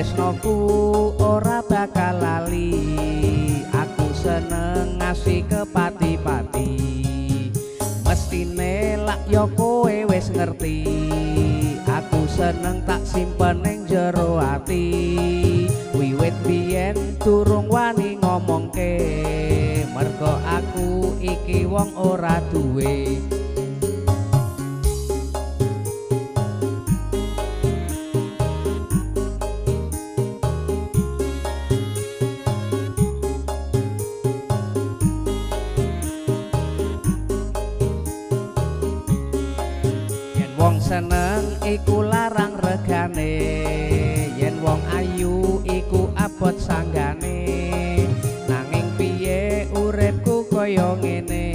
Tresnoku ora bakal lali, aku seneng ngasih kepati-pati. Mestine lak yo kowe wis ngerti, aku seneng tak simpen ning jero ati. Wiwit biyen durung wani ngomongke, mergo aku iki wong ora duwe. Wong seneng iku larang regane, yen wong ayu iku abot sanggane. Nanging piye uripku kaya ngene,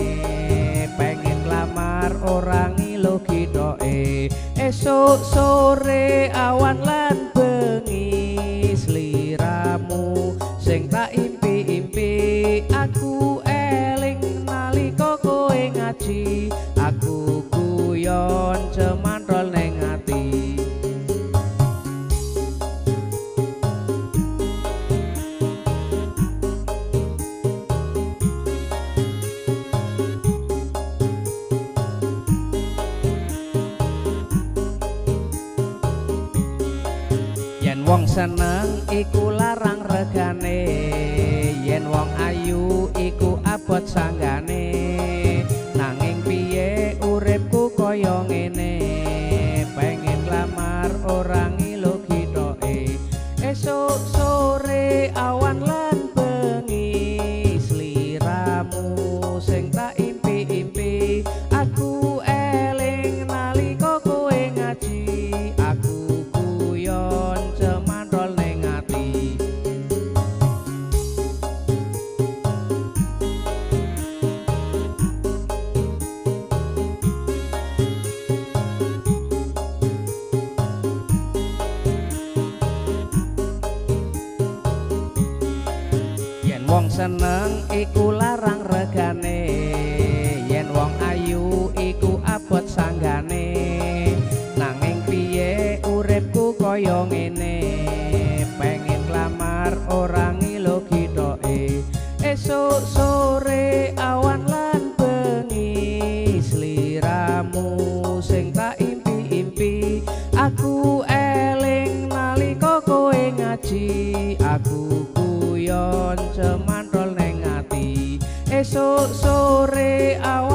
pengen lamar ora ngilu gitoke. Esuk sore awan lan bengi sliramu sing tak impi-impi, aku eling nalika kowe ngaji, aku guyon cemantol ning ati. Yen wong seneng iku larang regane, yen wong ayu iku abot sanggane. Nanging piye uripku kaya ngene, pengen lamar ora ngilu gitoke. Esuk sore awan lan bengi sliramu sing tak impi-impi, aku eling nalika kowe ngaji, aku guyon cemantol ning ati. Yen wong seneng iku larang regane, yen wong ayu iku abot sanggane. Nanging piye uripku kaya ngene, pengen lamar ora ngilu gitoke. Esuk sore awan lan bengi sliramu sing tak impi-impi, aku eling nalika kowe ngaji, aku guyon cemantol ning ati. Esuk sore awan